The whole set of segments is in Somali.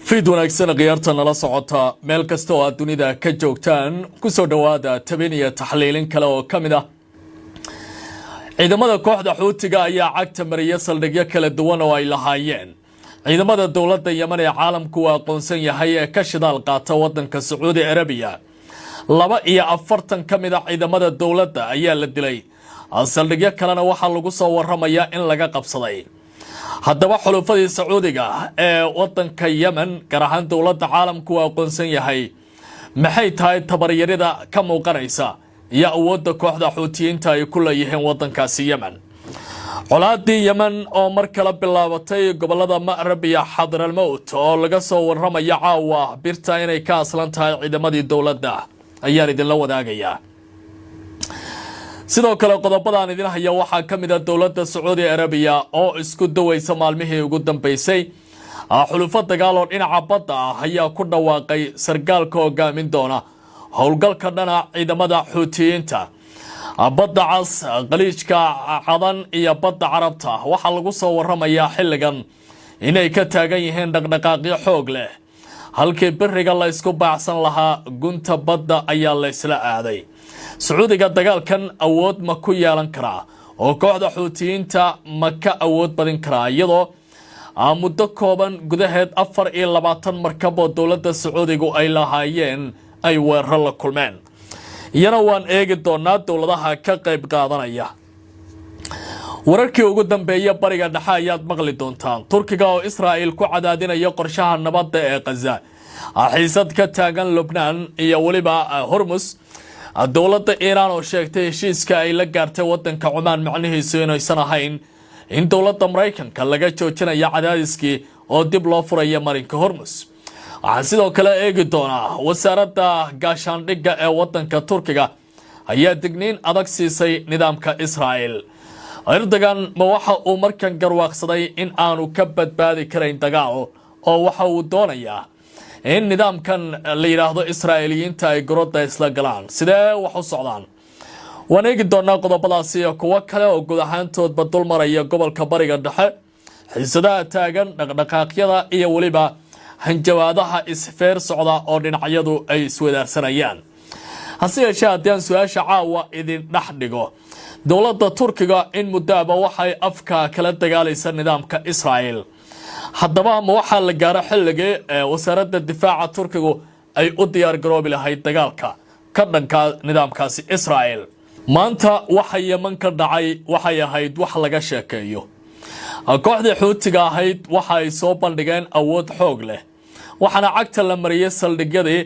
Fiid wanaagsan, khiyaarta nala socota meel kasta oo aad dunida ka joogtaan. Kusoo dhowaada tabin iyo taxliilin kale oo ka mid ah. Ciidamada kooxda Xuutiga ayaa cagta mariya saldhigyo kala duwan oo ay lahaayeen ciidamada dowladda Yemen ee caalamku uu aqoonsan yahay ee ka shidaal qaata wadanka Sacuudi Arabiya. 42 ka mid ah ciidamada dowladda ayaa la dilay, saldhigyo kalena waxaa lagu soo waramayaa in laga qabsaday. Haddaba, xulufadii Sacuudiga ee wadanka Yemen, gaar ahaan dowladda caalamku uu aqoonsan yahay, maxay tahay tabaryarida ka muuqanaysa iyo awoodda kooxda Xuutiyiinta ay ku leeyihiin wadankaasi Yemen? Colaadii Yemen oo mar kale bilaabatay gobolada Ma'rab iyo Xadralmowt oo laga soo waramaya caawa birta inay ka aslan tahay ciidamadii dowladda ayaan idinla wadaagayaa. Sidoo kale, qodobadaan idin haya waxaa ka mid ah dowladda Sacuudi Arabiya oo isku dawaysa maalmihii ugu dambeysay xulufo dagaal oo dhinaca badda ah ayaa ku dhawaaqay sargaalka hogaamin doona howlgalka dhana ciidamada Xuutiyiinta. Badda Cas, Khaliijka Cadan iyo Badda Carabta waxaa lagu soo waramayaa xilligan inay ka taagan yihiin dhaqdhaqaaqyo xoog leh. Halkii biriga la isku baacsan lahaa, gunta badda ayaa la isla aaday. Sacuudiga dagaalkan awood ma ku yeelan karaa oo kooxda Xuutiyiinta ma ka awood badin karaa, iyadoo muddo kooban gudaheed 24 markab oo dowladda Sacuudigu ay lahaayeen ay weeraro la kulmeen? Iyana waan eegi doonaa dowladaha ka qayb qaadanaya. Wararkii ugu dambeeya Bariga Dhexe ayaad maqli doontaan. Turkiga oo Israa'il ku cadaadinaya qorshaha nabadda ee Khaza, xiisad ka taagan Lubnaan iyo weliba Hormus, dowladda Iiraan oo sheegtay heshiiska ay la gaartay wadanka Cumaan macnihiisu inaysan ahayn in dowladda Maraykanka laga joojinayo cadaadiskii oo dib loo furaya marinka Hormus. Waxaan sidoo kale eegi doonaa wasaaradda gaashaandhigga ee wadanka Turkiga ayaa digniin adag siisay nidaamka Israa'el. Erdogan ma waxa uu markan garwaaqsaday in aanu ka badbaadi karayn dagaal, oo waxa uu doonayaa in nidaamkan la yidhaahdo Israa'iiliyiinta ay gorodda isla galaan? Sidee wax u socdaan? Waan eegi doonaa qodobadaasi iyo kuwo kale oo guud ahaantoodba dul maraya gobolka Bariga Dhexe, xiisadaha taagan, dhaqdhaqaaqyada iyo weliba hanjabaadaha isfeer socda oo dhinacyadu ay iswadaarsanayaan. Hase yeeshee, haddii aan su-aasha caawa idin dhex dhigo, dowladda Turkiga in muddoaba waxay afka kala dagaalaysa nidaamka Israa'el. Haddaba, ma waxaa la gaaro xilligii wasaaradda difaaca Turkigu ay u diyaar garoobi lahayd dagaalka ka dhanka nidaamkaasi Israa'el? Maanta waxa Yeman ka dhacay waxay ahayd wax laga sheekeeyo. Kooxdii Xuutiga ahayd waxa ay soo bandhigeen awood xoog leh, waxaana cagta la mariyey saldhigyadii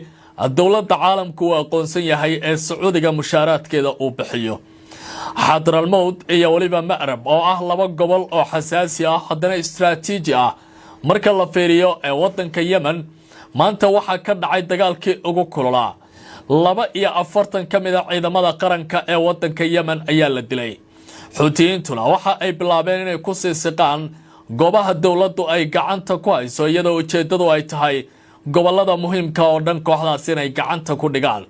dowladda caalamku uu aqoonsan yahay ee Sacuudiga mushaaraadkeeda uu bixiyo. Xadralmowd iyo weliba Ma'rab oo ah laba gobol oo xasaasi ah, haddana istraatiiji ah marka la fiiriyo ee wadanka Yemen, maanta waxaa ka dhacay dagaalkii ugu kululaa. 42 ka mid ah ciidamada qaranka ee wadanka Yemen ayaa la dilay. Xuutiyiintuna waxa ay bilaabeen inay ku sii siqaan goobaha dowladdu ay gacanta ku hayso, iyadoo ujeeddadu ay tahay gobolada muhiimka oo dhan kooxdaas inay gacanta ku dhigaan.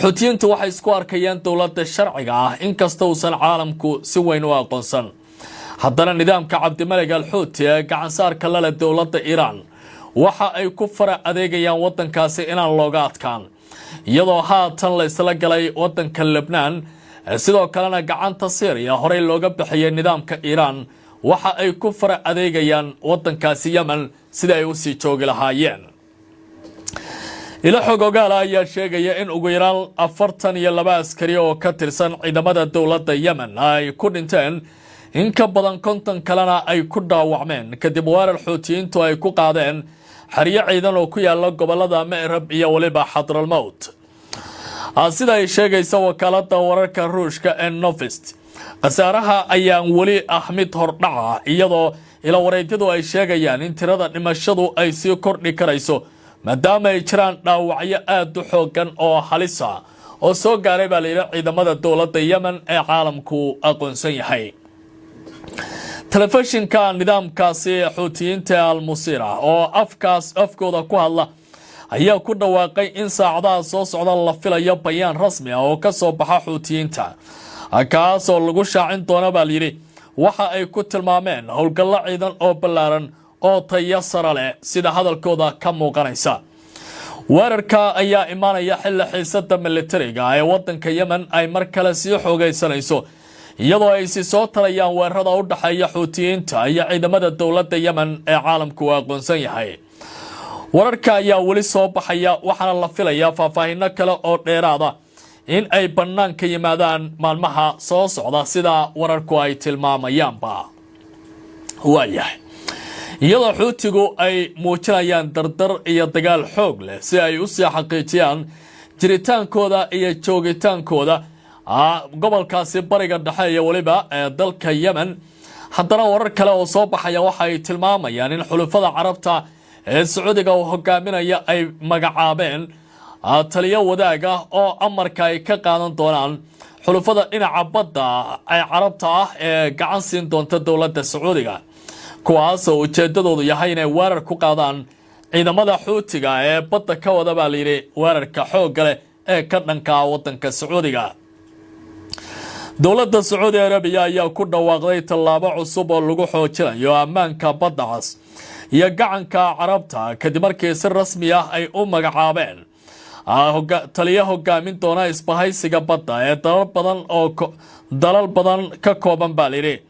Xuutiyiintu waxay isku arkayaan dowladda sharciga ah, inkasta uusan caalamku si weyn u aqoonsan. Haddana nidaamka Cabdimalig al Xuuti ee gacansaarka lale dowladda Iiraan waxa ay ku fara adeegayaan wadankaasi inaan looga adkaan, iyadoo haatan la isla galay wadanka Lebnaan, sidoo kalena gacanta Syriya horey looga bixiyay nidaamka Iiraan. Waxa ay ku fara adeegayaan wadankaasi Yemen sida ay usii joogi lahaayeen. Ilo xog ogaala ayaa sheegaya in ugu yaraan 42 askari oo ka tirsan ciidamada dowladda Yemen ay ku dhinteen, in ka badan 50 kalena ay ku dhaawacmeen, kadib weerar Xuutiyiintu ay ku qaadeen xeryo ciidan oo ku yaala gobolada Ma'rab iyo weliba Xadralmowt. Sida ay sheegaysa wakaalada wararka Ruushka ee Novosti, khasaaraha ayaan weli ah mid hordhaca, iyadoo ilawareedyadu ay sheegayaan in tirada dhimashadu ay sii kordhi karayso, maadaama ay jiraan dhaawacyo aada u xoogan oo halisa oo soo gaaray, baa layidhi, ciidamada dowladda Yemen ee caalamku aqoonsan yahay. Telefishinka nidaamkaasi Xuutiyiinta ee Almusira oo afkaas afkooda ku hadla ayaa ku dhawaaqay in saacadaha soo socda la filayo bayaan rasmi ah oo ka soo baxa Xuutiyiinta, kaas oo lagu shaacin doono, baa layidhi, waxa ay ku tilmaameen howlgallo ciidan oo ballaaran. oo tayo sare leh, sida hadalkooda ka muuqanaysa. Weerarka ayaa imaanaya xilli xiisada militariga ee wadanka Yemen ay mar kale sii xoogaysanayso, iyadoo ay si soo tarayaan weerarada u dhexeeya Xuutiyiinta iyo ciidamada dowladda Yemen ee caalamku uu aqoonsan yahay. Wararka ayaa weli soo baxaya, waxaana la filayaa faahfaahino kale oo dheeraada in ay bannaanka yimaadaan maalmaha soo socda, sida wararku ay tilmaamayaanba. Waayahay, iyadoo Xuutigu ay muujinayaan dardar iyo dagaal xoog leh si ay usii xaqiijiyaan jiritaankooda iyo joogitaankooda gobolkaasi Bariga Dhexe iyo weliba ee dalka Yemen, haddana warar kale oo soo baxaya waxa ay tilmaamayaan in xulufada Carabta ee Sacuudiga uu hogaaminaya ay magacaabeen taliyo wadaag ah oo amarka ay ka qaadan doonaan xulufada dhinaca badda ee Carabta ah ee gacan siin doonta dowladda Sacuudiga, kuwaas oo ujeedadoodu yahay inay weerar ku qaadaan ciidamada Xuutiga ee badda ka wada, baa layidhi, weerarka xoogga leh ee ka dhanka ah wadanka Sacuudiga. Dowladda Sacuudi Arabiya ayaa ku dhawaaqday tallaabo cusub oo lagu xoojinayo ammaanka Badda Cas iyo Gacanka Carabta, kadib markii si rasmi ah ay u magacaabeen taliyo hogaamin doona isbahaysiga badda ee dalal badan oo dalal badan ka kooban, baa layidhi.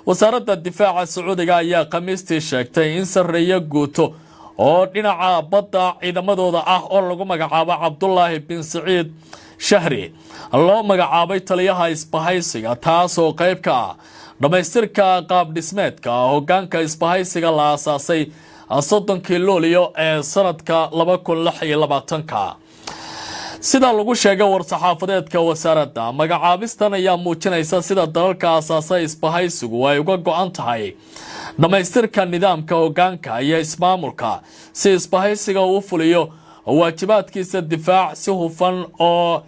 Wasaaradda difaaca Sacuudiga ayaa Khamiistii sheegtay in sarreeyo guuto oo dhinaca badda ciidamadooda ah oo lagu magacaabo Cabdulaahi bin Saciid Shahri loo magacaabay taliyaha isbahaysiga, taasoo qayb ka ah dhammaystirka qaab dhismeedka hogaanka isbahaysiga la aasaasay 30-kii Luuliyo ee sanadka 2026-ka. Sida lagu sheegay war-saxaafadeedka wasaaradda, magacaabistan ayaa muujinaysa sida dalalka aasaasa isbahaysigu ay uga go-an tahay dhammaystirka nidaamka hogaanka iyo ismaamulka, si isbahaysiga uu fuliyo waajibaadkiisa difaac si hufan oo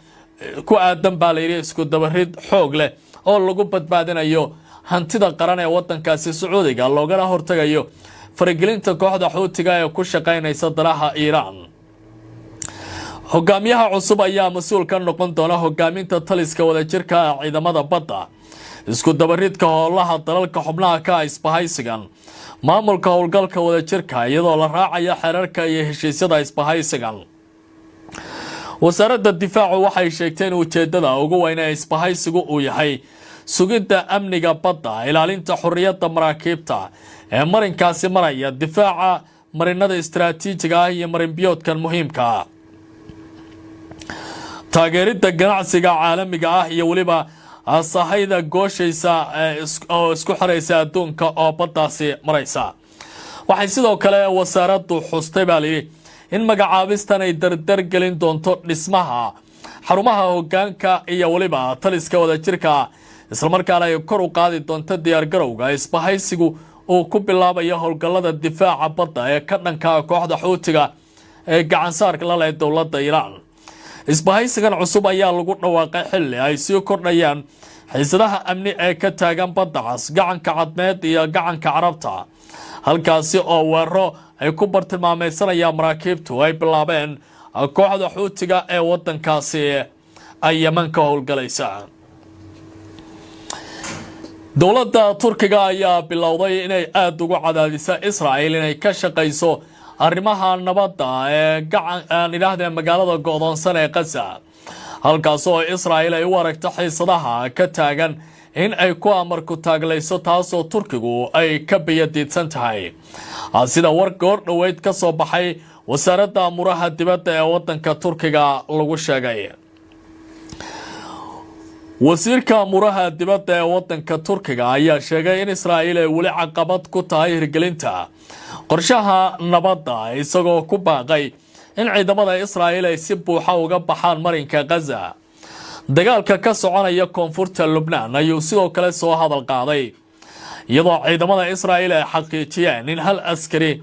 ku aadan, baa layidhi, isku dabarid xoog leh oo lagu badbaadinayo hantida qaran ee wadankaasi Sacuudiga, loogana hortagayo faragelinta kooxda Xuutiga ee ku shaqaynaysa danaha Iiraan. Hogaamiyaha cusub ayaa mas-uul ka noqon doona hogaaminta taliska wadajirka ee ciidamada badda, isku dabaridka howlaha dalalka xubnaha ka ah isbahaysigan, maamulka howlgalka wadajirka, iyadoo la raacayo xeerarka iyo heshiisyada isbahaysigan. Wasaaradda difaacu waxay sheegtay in ujeedada ugu weyn ee isbahaysigu uu yahay sugidda amniga badda, ilaalinta xorriyadda maraakiibta ee marinkaasi maraya, difaaca marinada istaraatiijiga ah iyo marinbiyoodkan muhiimka ah, taageeridda ganacsiga caalamiga ah iyo weliba sahayda gooshaysa oo isku xiraysa adduunka oo baddaasi maraysa. Waxay sidoo kale wasaaraddu xustay, baa layidhi, in magacaabistan ay dardar gelin doonto dhismaha xarumaha hogaanka iyo weliba taliska wadajirka, islamarkaana ay kor u qaadi doonto diyaargarowga isbahaysigu uu ku bilaabayo howlgallada difaaca badda ee ka dhanka kooxda Xuutiga ee gacansaarka la leh dowladda Iiraan. Isbahaysigan cusub ayaa lagu dhawaaqay xilli ay sii kordhayaan xiisadaha amni ee ka taagan Badda Cas, Gacanka Cadmeed iyo Gacanka Carabta, halkaasi oo weeraro ay ku bartilmaameysanayaan maraakiibtu ay bilaabeen kooxda Xuutiga ee wadankaasi ay Yeman ka howlgalaysa. Dowladda Turkiga ayaa bilowday inay aada ugu cadaadisa Israel inay ka shaqayso arrimaha nabadda ee gacan aan idhaahdee magaalada go'doonsan ee Qaza, halkaas oo Israel ay u aragto xiisadaha ka taagan in ay ku amarku taaglayso, taasoo Turkigu ay ka biyadiidsan tahay, sida war goor dhoweyd ka soo baxay wasaaradda amuuraha dibadda ee wadanka Turkiga lagu sheegay. Wasiirka amuuraha dibadda ee wadanka Turkiga ayaa sheegay in Israa'iil ay weli caqabad ku tahay hirgelinta qorshaha nabadda, isagoo ku baaqay in ciidamada Israa'iil ay si buuxa uga baxaan marinka Khaza. Dagaalka ka soconaya koonfurta Lubnaan ayuu sidoo kale soo hadal qaaday, iyadoo ciidamada Israa'iil ay xaqiijiyeen in hal askari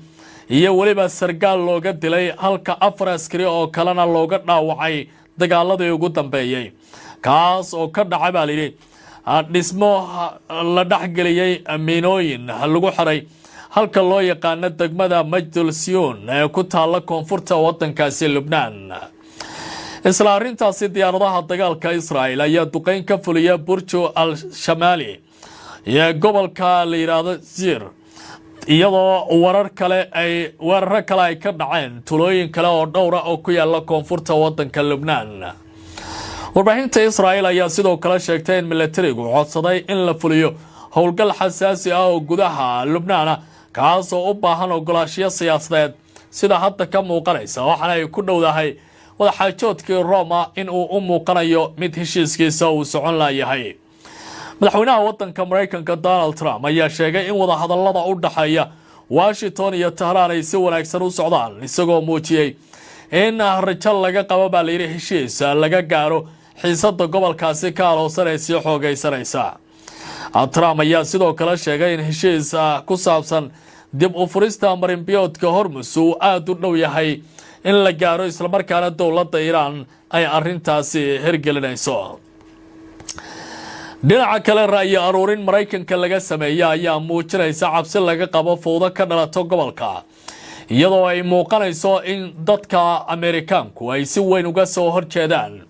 iyo weliba sargaal looga dilay, halka afar askari oo kalena looga dhaawacay dagaaladii ugu dambeeyey, kaas oo ka dhacay, baa layidhi, dhismo la dhexgeliyey miinooyin lagu xiray halka loo yaqaano degmada Majdul Siyuun ee ku taalla koonfurta wadankaasi Lubnaan. Isla arrintaasi, diyaaradaha dagaalka Israel ayaa duqeyn ka fuliya Burju al Shamaali iyo gobolka la yidhaahdo Zir. Iyadoo warar kale ay weeraro kale ay ka dhaceen tulooyin kale oo dhowra oo ku yaala koonfurta wadanka Lubnaan. Warbaahinta Israa'iil ayaa sidoo kale sheegtay in milatarigu codsaday in la fuliyo howlgal xasaasi ah oo gudaha Lubnaana, kaasoo u baahan ogolaashiyo siyaasadeed sida hadda ka muuqanaysa. Waxaana ay ku dhowdahay wadaxaajoodkii Roma in uu u muuqanayo mid heshiiskiisa uu socon layahay. Madaxweynaha wadanka Maraykanka Donald Trump ayaa sheegay in wadahadallada u dhexeeya Washington iyo Tahraan ay si wanaagsan u socdaan, isagoo muujiyey in rajo laga qabo, baa layidhi, heshiis laga gaaro xiisada gobolkaasi ka aloosanay sii xoogaysanaysa. Trump ayaa sidoo kale sheegay in heshiis ku saabsan dib u furista marinbiyoodka Hormus uu aada u dhow yahay in la gaaro, islamarkaana dowladda Iiraan ay arintaasi hirgelinayso. Dhinaca kale, ra'yi aruurin Maraykanka laga sameeya ayaa muujinaysa cabsi laga qabo fowdo ka dhalato gobolka, iyadoo ay muuqanayso in dadka Ameerikaanku ay si weyn uga soo horjeedaan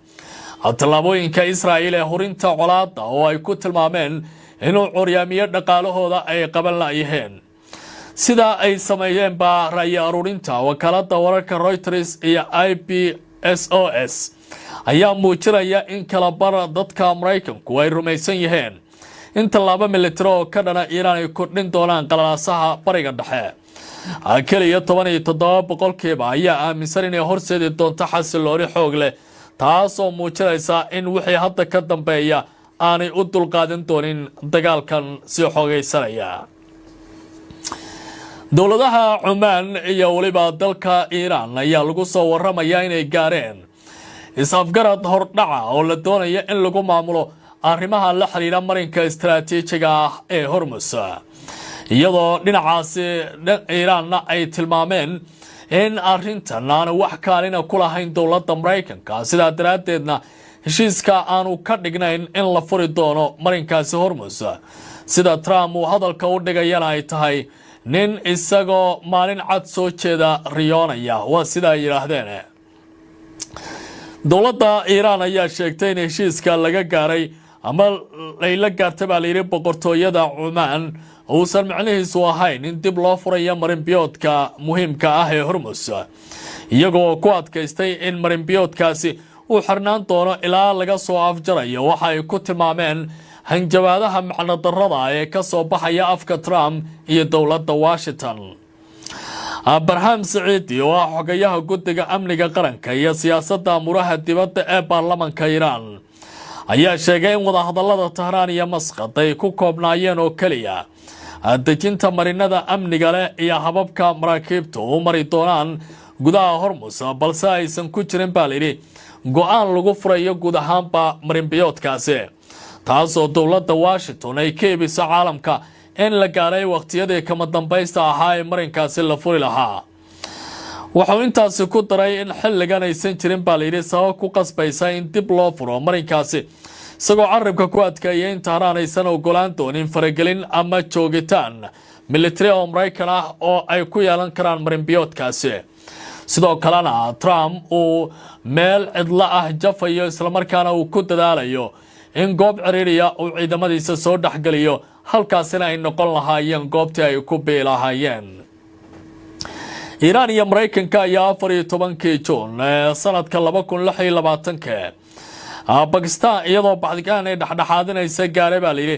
tallaabooyinka Israa'iil ee hurinta colaadda, oo ay ku tilmaameen inuu curyaamiyo dhaqaalahooda ay qaban la'yaheen. Sida ay sameeyeen baa ra'yi aruurinta wakaaladda wararka Reuters iyo Ipsos ayaa muujinaya in kala bar dadka Maraykanku ay rumaysan yihiin in tallaabo militari oo ka dhana Iiraan ay kordhin doonaan qalalaasaha Bariga Dhexe. Keliya 17% ayaa aaminsan inay horseedi doonto xasilooni xoog leh, taasoo muujinaysa in wixii hadda ka dambeeya aanay u dulqaadan doonin dagaalkan sii xoogaysanaya. Dowladaha Cumaan iyo weliba dalka Iiraan ayaa lagu soo waramayaa inay gaareen is-afgarad hordhaca oo la doonaya in lagu maamulo arrimaha la xidhiidha marinka istaraatiijiga ah ee Hormus, iyadoo dhinacaasi Iiraanna ay tilmaameen in arrintan aanu wax kaalina ku lahayn dowladda Maraykanka, sidaa daraaddeedna heshiiska aanu ka dhignayn in la furi doono marinkaasi Hormus. Sida Trump uu hadalka u dhigayana ay tahay nin isagoo maalin cad soo jeeda riyoonaya, waa sida ay yidhaahdeen. Dowladda Iiraan ayaa sheegtay in heshiiska laga gaaray ama ay la gaartay, baa layidhi, boqortooyada Cumaan uusan micnihiisu ahayn in dib loo furayo marinbiyoodka muhiimka ah ee Hormus, iyagoo ku adkaystay in marinbiyoodkaasi uu xirnaan doono ilaa laga soo afjarayo waxa ay ku tilmaameen hanjabaadaha macnodarrada ee ka soo baxaya afka Trump iyo dowladda Washington. Barham Saciidi, oo ah xogayaha guddiga amniga qaranka iyo siyaasadda amuraha dibadda ee baarlamanka Iiraan, ayaa sheegay in wadahadallada Tahraan iyo Masqad ay ku koobnaayeen oo keliya dejinta marinada amniga leh iyo hababka maraakiibtu u mari doonaan gudaha Hormus, balse aysan ku jirin, baa layidhi, go-aan lagu furayo guud ahaanba marinbiyoodkaasi, taasoo dowladda Washington ay ka iibiso caalamka in la gaaray waqtiyadii kama dambaysta ahaa ee marinkaasi la furi lahaa. Wuxuu intaasi ku daray in xilligan aysan jirin, baa layidhi, sabab ku qasbaysa in dib loo furo marinkaasi, isagoo carabka ku adkeeyay in Tahraan aysan ogolaan doonin faragelin ama joogitaan militari oo Maraykan ah oo ay ku yeelan karaan marinbiyoodkaasi. Sidoo kalena Trump uu meel cidlo ah jafayo, islamarkaana uu ku dadaalayo in goob ciriiriya uu ciidamadiisa soo dhexgeliyo, halkaasina ay noqon lahaayeen goobtii ay ku biilahaayeen. Iiraan iyo Maraykanka ayaa 14-kii Juun ee sanadka 2026-ka Bakistan, iyadoo Bakistan ay dhexdhexaadinaysa, gaaray, baa layidhi,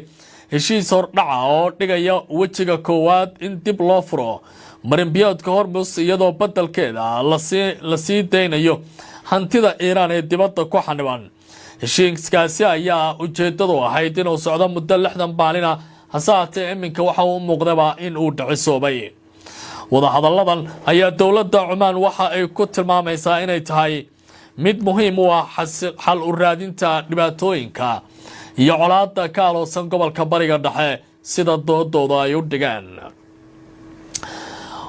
heshiis hordhaca oo dhigaya wejiga koowaad in dib loo furo marinbiyoodka Hormus, iyadoo beddelkeeda la sii daynayo hantida Iiraan ee dibadda ku xaniban. Heshiiskaasi ayaa ujeedadu ahayd inuu socdo muddo 60 maalina, hase haatee iminka waxa uu muuqdaba in uu dhicisoobay. Wadahadalladan ayaa dowladda Cumaan waxa ay ku tilmaamaysaa inay tahay mid muhiim u ah xal u raadinta dhibaatooyinka iyo colaada ka aloosan gobolka Bariga Dhexe, sida doodooda ay u dhigeen.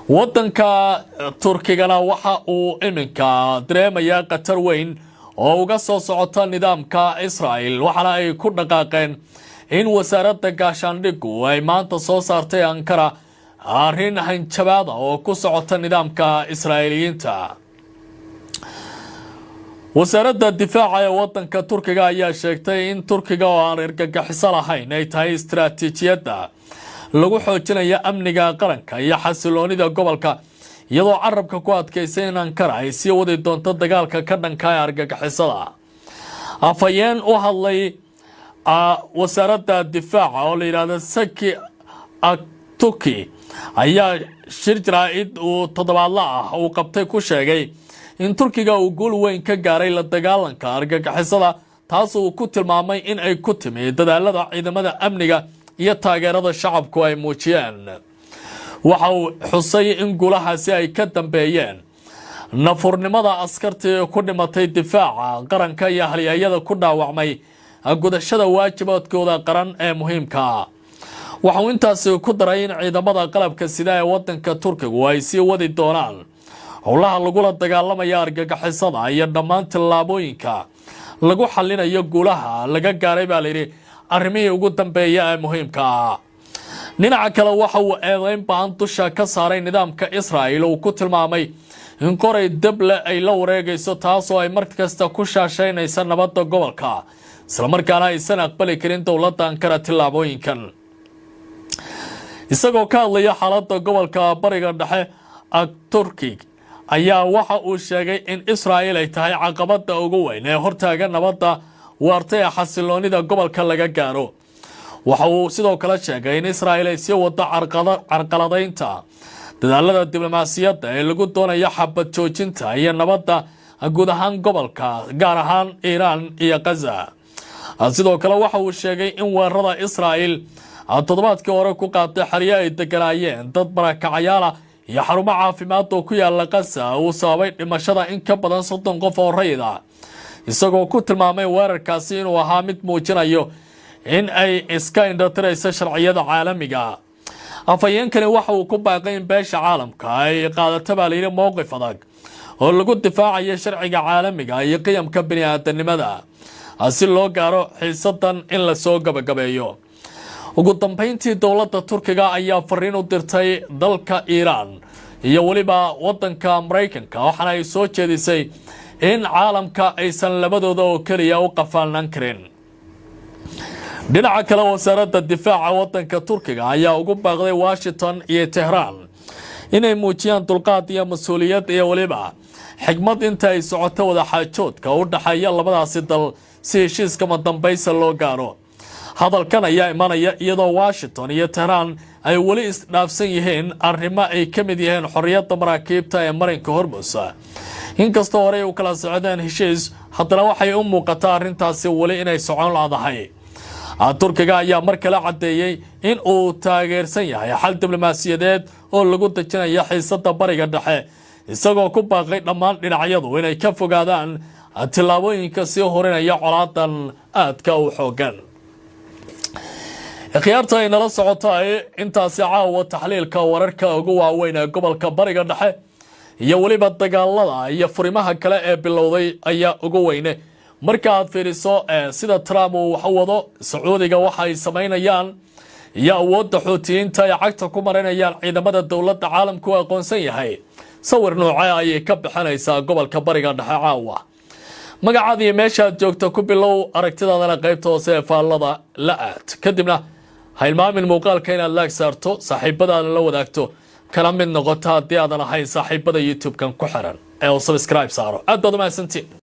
Wadanka Turkigana waxa uu iminka dareemayaa khatar weyn oo uga soo socota nidaamka Israel, waxaana ay ku dhaqaaqeen in wasaaradda gaashaandhigu ay maanta soo saartay Ankara arrin hanjabaada oo ku socota nidaamka Israa'iiliyiinta. Wasaaradda difaaca ee wadanka Turkiga ayaa sheegtay in Turkiga oo aan argagixiso lahayn ay tahay istaraatiijiyadda Lagu xoojinayo amniga qaranka iyo xasiloonida gobolka, iyadoo carabka ku adkaysay in Ankara ay sii wadi doonto dagaalka ka dhanka ee argagixisada. Afhayeen u hadlay wasaaradda difaaca oo la yidhaahdo Saki Aktuki ayaa shir jaraa'id uu toddobaadla ah uu qabtay ku sheegay in Turkiga uu guul weyn ka gaaray la dagaalanka argagixisada, taas uu ku tilmaamay in ay ku timi dadaalada ciidamada amniga iyo taageerada shacabku ay muujiyeen. Waxa uu xusay in guulahaasi ay ka dambeeyeen nafurnimada askartii ku dhimatay difaaca qaranka iyo halyeeyada ku dhaawacmay gudashada waajibaadkooda qaran ee muhiimka ah. Waxa uu intaasi ku daray in ciidamada qalabka sida ee wadanka Turkigu ay sii wadi doonaan howlaha lagula dagaalamaya argagixisada iyo dhammaan tillaabooyinka lagu xalinayo guulaha laga gaaray, baa layidhi, arrimihii ugu dambeeya ee muhiimka ah. Dhinaca kale, waxa uu eedeyn ba'an dusha ka saaray nidaamka Israa'il, uu ku tilmaamay in qoray dable ay la wareegayso, taasoo ay mar kasta ku shaashaynaysa nabadda gobolka, islamarkaana aysan aqbali karin dowladda Ankara tillaabooyinkan. Isagoo ka hadlaya xaaladda gobolka Bariga Dhexe, Akturkig ayaa waxa uu sheegay in Israa'il ay tahay caqabada ugu weyn ee hortaaga nabadda waarta ee xasiloonida gobolka laga gaaro. Waxa uu sidoo kale sheegay in Israa'il ay sii wado carqaladaynta dadaalada diblomaasiyadda ee lagu doonayo xabad joojinta iyo nabadda guud ahaan gobolka, gaar ahaan Iiraan iyo Qaza. Sidoo kale, waxa uu sheegay in weerarada Israa'il toddobaadkii hore ku qaaday xeryo ay deganaayeen dad barakacayaala iyo xarumo caafimaad oo ku yaala Qaza uu sababay dhimashada in ka badan 30 qof oo rayid ah, isagoo ku tilmaamay weerarkaasi inuu ahaa mid muujinayo in ay iska indhatirayso sharciyada caalamiga. Afhayeenkani waxa uu ku baaqay in beesha caalamka ay qaadato, baa layidhi, mowqif adag oo lagu difaacayo sharciga caalamiga iyo qiyamka bini aadanimada, si loo gaaro xiisadan in lasoo gabagabeeyo. Ugu dambeyntii, dowladda Turkiga ayaa fariin u dirtay dalka Iiraan iyo weliba wadanka Maraykanka, waxaana ay soo jeedisay in caalamka aysan labadooda oo keliya u qafaalnaan karin. Dhinaca kale, wasaaradda difaaca wadanka Turkiga ayaa ugu baaqday Washington iyo Tehraan inay muujiyaan dulqaad iyo mas-uuliyad iyo weliba xigmad inta ay socoto wadaxaajoodka u dhexeeya labadaasi dal, si heshiiskama dambaysa loo gaaro. Hadalkan ayaa imanaya iyadoo Washington iyo Tehraan ay weli isdhaafsan yihiin arrimo ay ka mid yihiin xorriyadda maraakiibta ee marinka Hormus. Inkastoo horey u kala socdeen heshiis, haddana waxay u muuqataa arrintaasi weli inay socon ladahay. Turkiga ayaa mar kale caddeeyey in uu taageersan yahay xal diblomaasiyadeed oo lagu dejinayo xiisadda Bariga Dhexe, isagoo ku baaqay dhammaan dhinacyadu inay ka fogaadaan tillaabooyinka sii horinaya colaadan aadka u xoogan. Khiyaarta ay nala socotaay, intaasi caawa taxliilka wararka ugu waaweyn ee gobolka Bariga Dhexe iyo weliba dagaalada iyo furimaha kale ee bilowday ayaa ugu weyne. Marka aad fiiriso sida Trump uu wax wado, Sacuudiga waxa ay samaynayaan iyo awoodda Xuutiyiinta ay cagta ku marinayaan ciidamada dowladda caalamku u aqoonsan yahay, sawir noocee ayay ka bixinaysaa gobolka Bariga Dhexe caawa? Magacaadii meeshaad joogta ku bilow, aragtidaadana qaybta hoose ee faallada la aad. Kadibna ha ilmaamin muuqaalka inaad like saarto, saaxiibadaada la wadaagto, kana mid noqoto haddii aadan ahayn saaxiibada YouTube-kan ku xiran ee uu subscribe saaro. Aad baad u mahadsantiin.